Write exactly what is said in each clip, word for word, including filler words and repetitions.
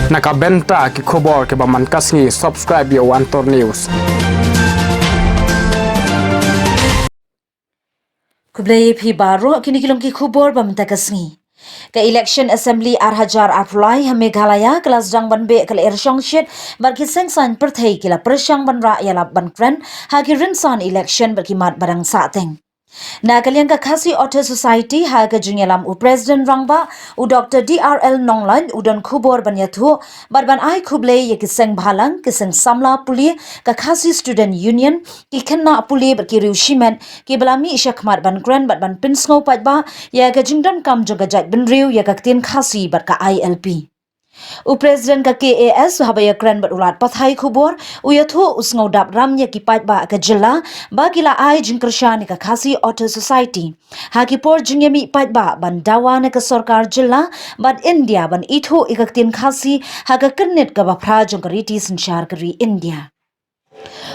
Na ka bynta ki khubor kiba man ka sngi, subscribe ïa One Tour News. Khublei phi baroh, kine ki long ki khubor ba mynta ka sngi. Ka election assembly ar hajar arphew lai ha Meghalaya ka la sdang ban beh ka lyer shongshit, bad ki seng saiñ pyrthei ki la pyrshang ban rah ïalap ban kren ha ki rynsan election bad ki mat ba dang sahteng. Na ka liang ka Khasi Authors Society, ha ka jingïalam u President Rangbah, u Doctor D R L Nonglait, u don khubor ban ïathuh bad ban ai khublei ïa ki seng bhalang, ki seng samla pule, ka Khasi Student Union, ki khynnah pule bad ki riew shimet kiba la mih shakhmat ban kren bad ban pynsngew paidbah ïa ka jingdonkam jong ka jaitbynriew ïa ka ktien Khasi bad ka I L P. U President ka K A S, haba ïakren bad u lad pathai khubor, u ïathuh u sngewdap ram ïa ki paidbah ka jylla ba ki la ai jingkyrshan ïa ka Khasi Authors Society ha ki por jingïamih paidbah ban dawa na ka sorkar jylla bad India ban ithuh ïa ka ktien Khasi ha ka kyrnit kaba phra jong ka riti synshar ka ri India.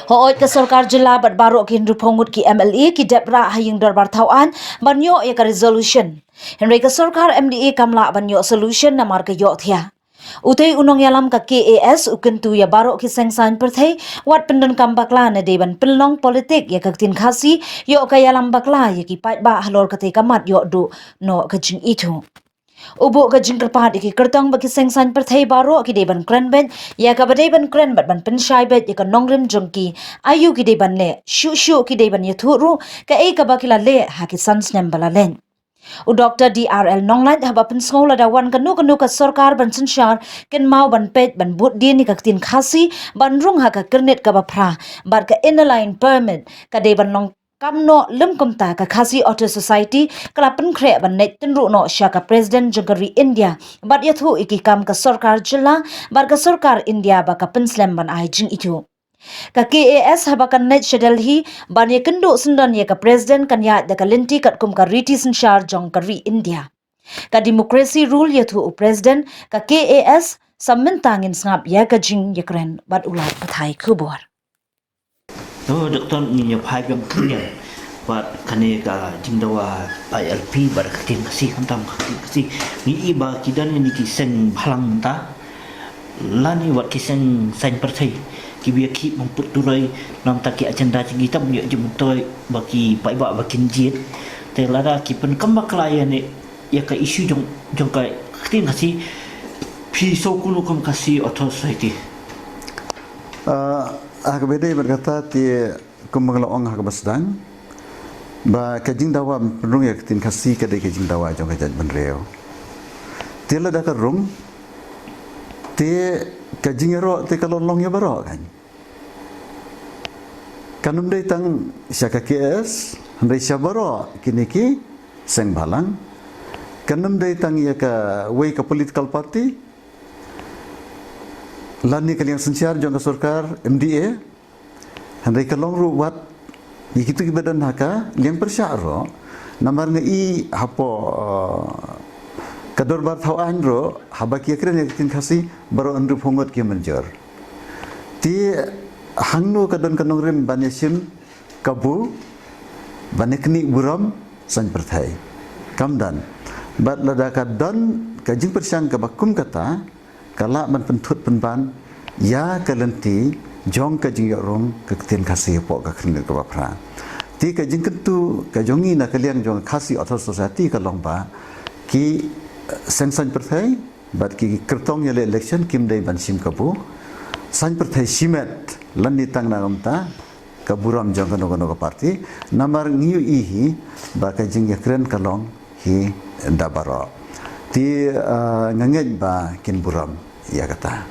Hooid, ka sorkar jylla bad baroh ki hynriewphew ngut ki M L A ki dep rah ha ïing dorbar thawaiñ ban ïoh ïa ka resolution. Hynrei ka sorkar M D A kam lah ban ïoh solution namar ka ïohthiah. Utei u nongïalam ka K A S u kyntu ïa baroh ki seng saiñ pyrthei, wat pyndonkam bakla ne dei ban pynlong politik ïa ka ktien Khasi, ïoh ka ïalam bakla ïa ki paidbah halor katei ka mat ïoh duh noh ka jingithuh. U buh ka jingkyrpad ïa ki kyrtong bad ki seng saiñ pyrthei baroh ki dei ban kren beit ïa kaba dei ban kren bad ban pynshai beit ïa ka nongrim jong ki, aïu ki dei ban leh, shuh shuh ki dei ban ïathuh ruh kaei kaba ki la leh ha ki san snem ba la leit. U Doctor D R L Nonglait haba pynsngew lada wan kano kano ka sorkar ban synshar, kynmaw ban peit ban bud dien ïa ka ktien Khasi ban rung ha ka kyrnit kaba phra bad ka Inner Line Permit ka dei ban long kam noh. Lym kumta, ka Khasi Authors Society ka la pynkhreh ban leit tynruh noh sha ka President jong ka ri India bad ïathuh ïa ki kam ka sorkar jylla bad ka sorkar India ba ka pynslem ban ai jingithuh. Ka K A S haba kan leit sha Delhi ban ïakynduh syndon ïa ka President kan ïaid da ka lynti katkum ka riti synshar jong ka ri India. Ka democracy rule, ïathuh u President ka K A S, sa mynta ngin sngap ïa ka jingïakren bad u lad pathai khubor. To, Doctor, ngin ïa phai biang kynja bad kane ka jingdawa I L P bad ka ktien Khasi, khamtam ka ktien Khasi. Ngi i ba ki don ngi ki seng bhalang mynta, lane wat ki seng saiñ pyrthei kiba ïa ki bym put turoi namar ki agenda jong ki tam ïa jingmyntoi ba ki paidbah ba kin jied. Te lada ki pynkam bakla ïa ne ïa ka issue jong jong ka ktien Khasi, phi sngew kumno kum Khasi Authors Society? Ah, ha kaba ïadei bad kata te, kumba nga la ong ha kaba sdang, ba ka jingdawa ban pynrung ïa ka ktien Khasi ka dei ka jingdawa jong ka jaitbynriew. Te lada ka rung, te ka jingïaroh te ka long long ïa baroh kan. Kan ym dei tang sha ka K A S, hynrei sha baroh kine ki seng bhalang. Kan ym dei tang ïa kawei ka political party lane ka liang synshar jong ka sorkar M D A, hynrei ka long ruh wat ïa kito kiba don ha ka liang pyrshah ruh. Namar nga i hapoh, eh, ka dorbar thawaiñ ruh, haba ki ïakren ïa ka ktien Khasi, baroh hynriewphew ngut ki mynjur. Te hangno ka don ka nongrim ban ïashim kabu, ban ïaknieh burom saiñ pyrthei? Kam don. Bad lada ka don ka jingpyrshang kaba kum kata, ka lah ban pynthut pynban ïa ka lynti jong ka jingïohrung ka ktien Khasi hapoh ka kynhun kaba phra. Te ka jingkyntu ka jong ngi na ka liang jong Khasi Authors Society ka long ba ki, eh, seng saiñ pyrthei bad ki kyrtong ïaleh election kim dei ban shim kabu saiñ pyrthei shimet lane tang na ka bynta ka burom jong kano kano ka party. Namar ngi ïohi hi ba ka jingïakren ka long hi da baroh. Te, ah, nga ngeit ba kin burom ïa kata.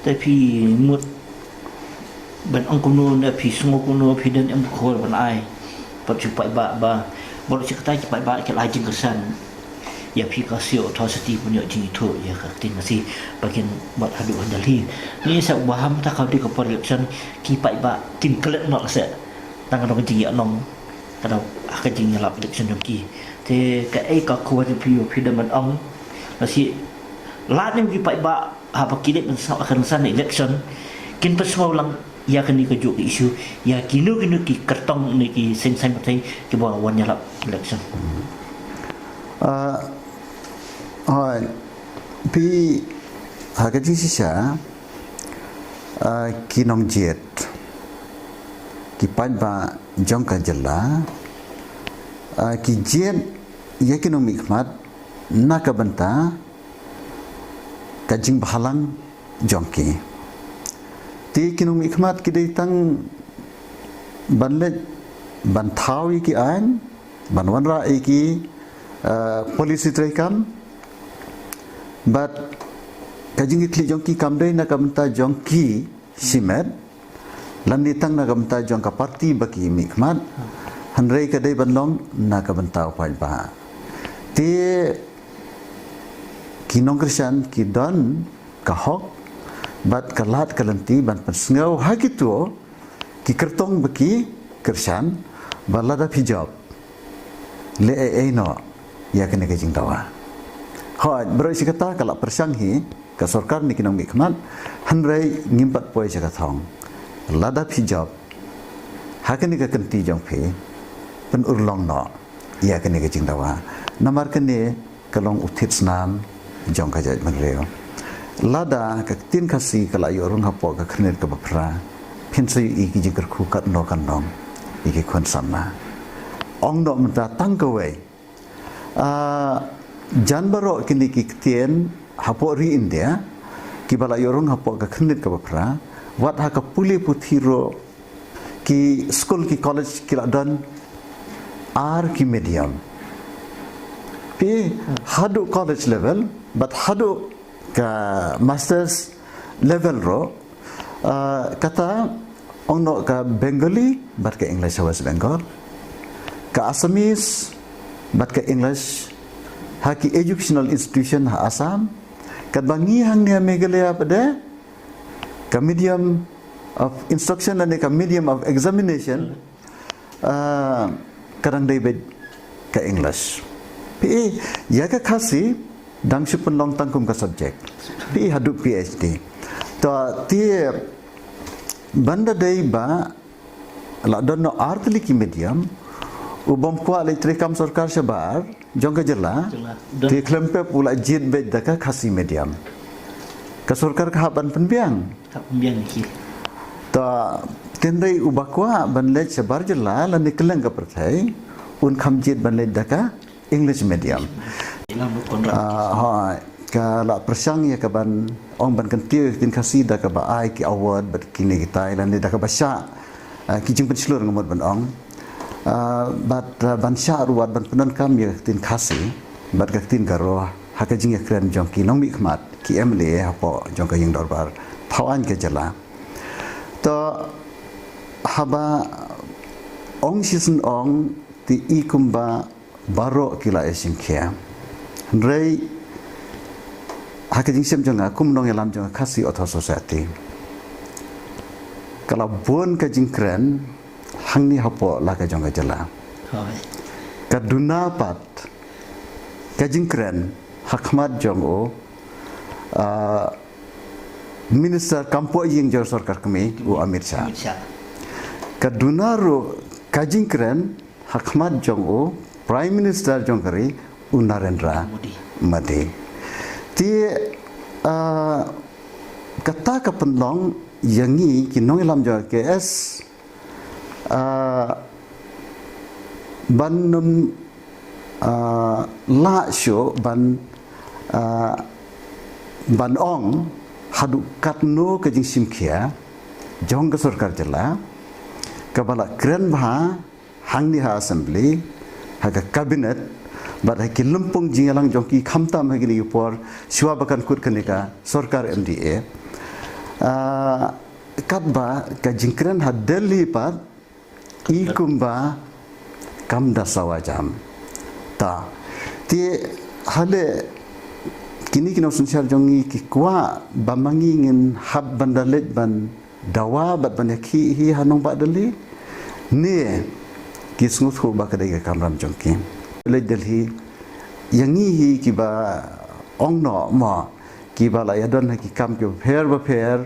Te phi mut ban ong kumno ne phi sngew kumno, phi don em khubor ban ai bad shu paidbah ba, ba baroh shi katta ki paidbah ki la ai jingkyrshan ïa phi ka Khasi Authors Society ban ïoh jingithuh ïa ka ktien Khasi ba kin bud haduh ha Delhi. Ngi sa ba ham ta ka dei ka por election ki paidbah kin klet noh ka seh tang ka dei ka jingïalang ka dei ha ka jingïalap election jong ki. Te kaei ka khubor jong phi, phi don ban ong lashai lane ki paidbah haba ki dei ban sngap ha ka rynsan election kin pynsngew lang ïa kane kajuh ka issue, ïa kino kino ki kyrtong ne ki seng saiñ pyrthei kiba wan ïalap election. Ah, hooid. Phi, Ha ka jingshisha, ah, ki nongjied, ki paidbah jong ka jylla, ah, ki jied ïa ki nongmihkhmat na ka bynta ka jingbhalang jong ki. Te ki nongmihkhmat ki dei tang ban leit ban thaw ïa ki aiñ, ban wanrah ïa ki, eh, policy treikam. Bad ka jingkitkhlieh jong ki kam dei na ka bynta jong ki shimet, lane tang na ka bynta jong ka party ba ki mihkhmat, hynrei ka dei ban long na ka bynta u paidbah. Te ki nongkyrshan ki don ka hok bad ka lad ka lynti ban pynsngew ha kito ki kyrtong ba ki kyrshan, ba lada phi jop, leh ei ei noh ïa kane ka jingdawa. Hooid, baroh shi katta ka la pyrshang hi ka sorkar ne ki nongmihkhmat, hynrei ngim pat poi sha ka thong. Lada phi jop, ha kane ka kynti jong phi, pynurlong noh ïa kane ka jingdawa. Namar kane ka long u thied snam jong ka jaitbynriew. Lada ka ktien Khasi ka la ïoh rung hapoh ka khyrnit kaba phra, phin sa ïohi ki jingkyrkhu katno katno ïa ki khun samla. Ong noh mynta tang kawei. Ah, jan baroh kine ki ktien hapoh ri India kiba la ïoh rung hapoh ka khyrnit kaba phra, wat ha ka pule puthi ruh, ki skul ki college ki la don ar ki medium. Phi, haduh college level bad haduh ka masters level ruh, ah, kata ong noh ka Bengali bad ka English ha West Bengal, ka Assamese bad ka English ha ki educational institution ha Assam, katba ngi hangne ha Meghalaya pat de ka medium of instruction lane ka medium of examination, ah, ka dang dei beit ka English. Phi, ïa ka Khasi dang shu pynlong tang kum ka subject. Phi, haduh PhD. To, te ban da dei ba la don noh ar tylli ki medium, u bym kwah leit treikam sorkar shabar jong ka jylla, jylla, don. Te khlem pep u la jied beit da ka Khasi medium. Ka sorkar ka hap ban pynbiang. Hap pynbiang ïa ki. Ta, hynrei uba kwah ban leit shabar jylla lane kylleng ka pyrthei, un kham jied ban leit da ka English medium. Ïa la mut Conrad. Ah, hooid, ka la pyrshang ïa ka ban ong ban kyntiew ïa ka ktien Khasi da kaba ai ki award bad kine kitai lane da kaba shah, ah, ki jingpynshlur nga mut ban ong. Ah, bad, ah, ban shah ruh wat ban pyndonkam ïa ka ktien Khasi bad ka ktien Garo ha ka jingïakren jong ki nongmihkhmat, ki MLA hapoh jong ka ïing dorbar thaw aiñ ka jylla. To, haba ong shisien ong, te i kumba baroh ki la ïashim khia. Hynrei ha ka jingshem jong nga kum nongïalam jong ka Khasi Author Society, ka la bun ka jingkren hangne hapoh la ka jong ka jylla. Hooid. Ka duna pat ka jingkren ha khmat jong u, ah, Minister kam poh ïing jong sorkar kmie, u Amit Shah. Amit Shah. Ka duna ruh ka jingkren ha khmat jong u Prime Minister jong ka ri, u Narendra Modi. Modi. Te, ah, kata ka pynlong ïa ngi ki nongïalam jong ka KS, ah, ban nym, ah, lah shuh ban, ah, ban ong haduh katno ka jingshim khia jong ka sorkar jylla kaba la kren bha hangne ha Assembly, ha ka Cabinet, bad ha ki lympung jingïalang jong ki khamtam ha kine ki por shuwa ba kan kut kane ka sorkar MDA. Ah, katba ka jingkren ha Delhi pat i kumba kam da sawa jam. Ta, te hale kine ki nongsynshar jong ngi ki kwah ba ma ngi ngin hap ban da leit ban dawa bad ban ïakhih hi ha nongbah Delhi, ne ki sngewthuh ba ka dei ka kamram jong ki. Leit Delhi, ïa ngi hi kiba ong noh mo, kiba la ïadon ha ki kam kiba pher ba pher,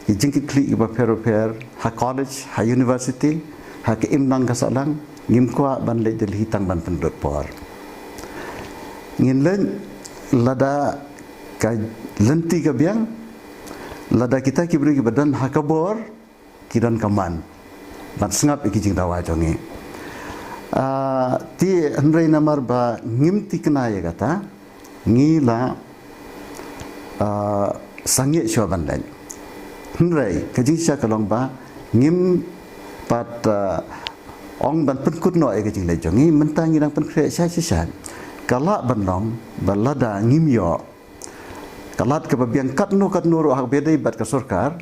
ki jingkitkhlieh kiba pher ba pher, ha college, ha university, ha ka imlang ka sahlang, ngim kwah ban leit Delhi tang ban pynlut por. Ngin leit lada ka lynti ka biang, lada kita ki briew kiba don ha ka bor ki don ka man ban sngap ïa ki jingdawa jong ngi. Ah, te hynrei namar ba ngim tikna ïa kata, ngi la, ah, sangeh shuwa ban leit. Hynrei ka jingshisha ka long ba ngim pat, ah, ong ban pynkut noh ïa ka jingleit jong ngi, mynta ngi dang pynkhreh shisha shisha. Ka lah ban long ba lada ngim ïoh, ka lad kaba biang katno katno ruh ha kaba ïadei bad ka sorkar,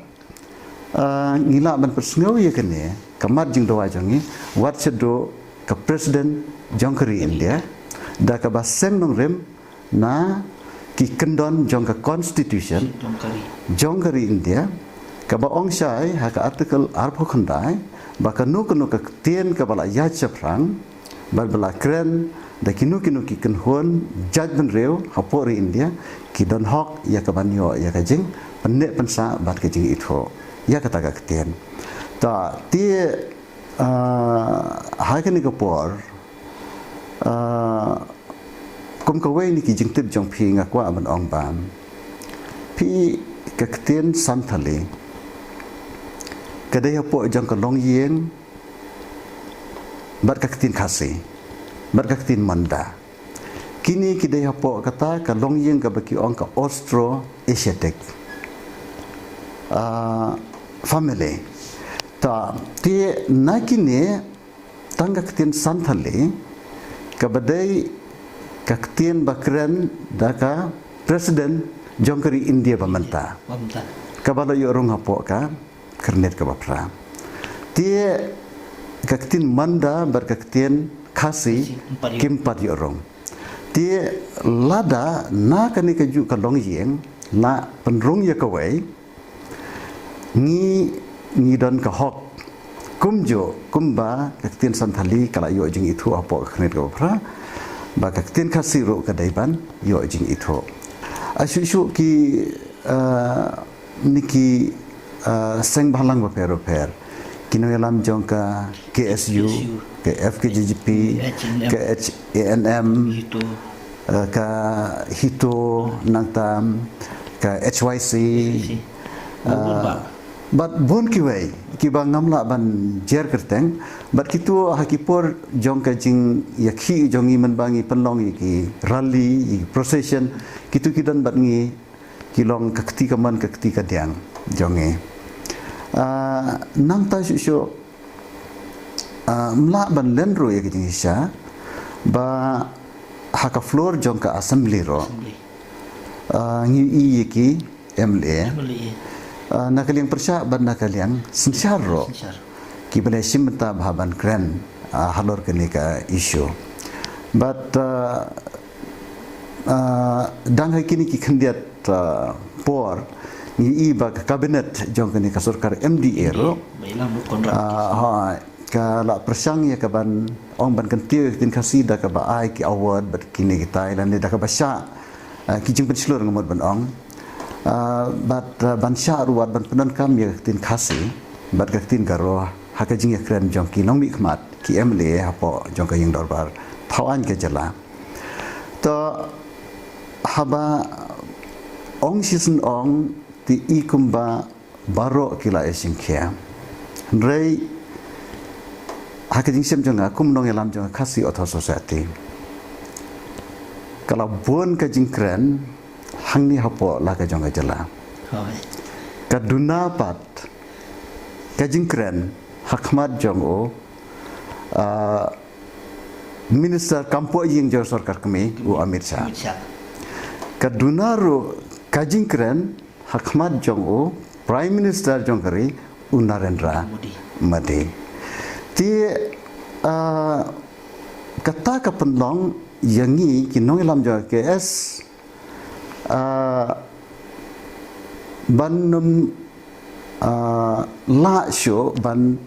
ah, ngi lah ban pynsngew ïa kane ka mat jingdawa jong ngi wat shaduh ka President jong ka ri India da kaba seng nongrim na ki kyndon jong ka Constitution jong ka ri India, kaba ong shai ha ka Article arphew khyndai ba kano kano ka ktien kaba la ïaid shaphrang bad ba la kren da kino kino ki kynhun jaitbynriew hapoh ri India ki don hok ïa ka ban ïoh ïa ka jingpynneh pynsah bad ka jingithuh ïa kata ka ktien. Ta te, ah, ha kane ka por, ah, kum kawei na ki jingtip jong phi nga kwah ban ong ba phi, ka ktien Santhali ka dei hapoh jong ka longïing bad ka ktien Khasi bad ka ktien Munda. Kine ki dei hapoh kata ka longïing kaba ki ong ka Austro-Asiatic, ah, family. Ta te na kine tang ka ktien Santhali kaba dei ka ktien ba kren da ka President jong ka ri India ba mynta, kaba la ïoh rung hapoh ka khyrnit kaba phra. Te ka ktien Munda bad ka ktien Khasi kim pat ïoh rung. Te lada na kane kajuh ka longïing la pynrung ïa kawei, ngi, ngi don ka hok kumjuh kumba ka ktien Santhali ka la ïoh jingithuh hapoh ka khyrnit kaba phra, ba ka ktien Khasi ruh ka dei ban ïoh jingithuh. Ah, shuh shuh ki, ah, na ki, ah, seng bhalang bapher bapher, ki nongïalam jong ka K S U, ka F K J G P, ka H A N M, eh, ka HITO, nangta ka H Y C, eh, bad bun kiwei kiba ngam lah ban jer kyrteng, bad kito ha ki por jong ka jingïakhih jong ngi mynba ngi pynlong ïa ki rally, ïa ki procession, kito ki don bad ngi, ki long ka kti kamon ka kti kadiang jong ngi. Ah, nangta shuh shuh, ah, ym lah ban len ruh ïa ka jingshisha ba ha ka floor jong ka assembly ruh, ah, ngi ïohi ïa ki M L A, ah, na ka liang pyrshah bad na ka liang synshar ruh, kiba la shim bynta bha ban kren, ah, halor kane ka issue. Bad, ah, ah, dang ha kine ki khyndiat, ah, por ngi ïohi ba ka cabinet jong kane ka sorkar M D A ruh, ah, ha, ka la pyrshang ïa ka ban ong ban kyntiew ïa ka ktien Khasi da kaba ai ki award bad kine kitai, lane da kaba shah, ah, ki jingpynshlur nga mut ban ong. Ah, bad, ah, ban shah ruh wat ban pyndonkam ïa ka ktien Khasi bad ka ktien Garo ha ka jingïakren jong ki nongmihkhmat, ki M L A hapoh jong ka ïingdorbar thawaiñ ka jylla. To haba ong shisien ong te i kumba baroh ki la ïashim khia. Hynrei ha ka jingshem jong nga kum nongïalam jong ka Khasi Author Society, ka la bun ka jingkren hangne hapoh la ka jong ka jylla. Ka duna pat ka jingkren ha khmat jong u, ah, Minister kam pohïing jong sorkar kmie, u Amit Shah. Ka duna ruh ka jingkren ha khmat jong u Prime Minister jong ka ri, u Narendra Modi. Te, ah, kata ka pynlong ïa ngi ki nongïalam jong ka K S, ah, ban ym, ah, lah shuh ban,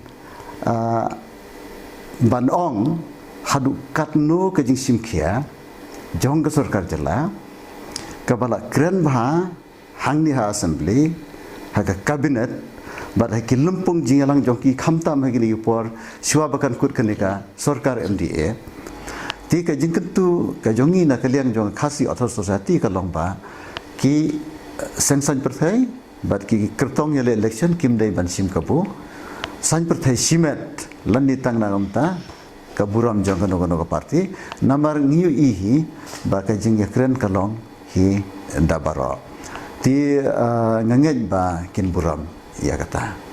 ah, ban ong haduh katno ka jingshim khia jong ka sorkar jylla kaba la kren bha hangne ha assembly, ha ka cabinet, bad ha ki lympung jingïalang jong ki, khamtam ha kine ki por shuwa ba kan kut kane ka sorkar M D A. Te ka jingkyntu ka jong ngi na ka liang jong ka Khasi Author Society ka long ba Ki seng saiñ pyrthei bad ki kyrtong ïaleh election kim dei ban shim kabu. Saiñ pyrthei shimet lane tang na ka bynta ka burom jong kano kano ka party. Namar ngi ïohi hi ba ka jingïakren ka long hi da baroh. Te, ah, nga ngeit ba kin burom ïa kata.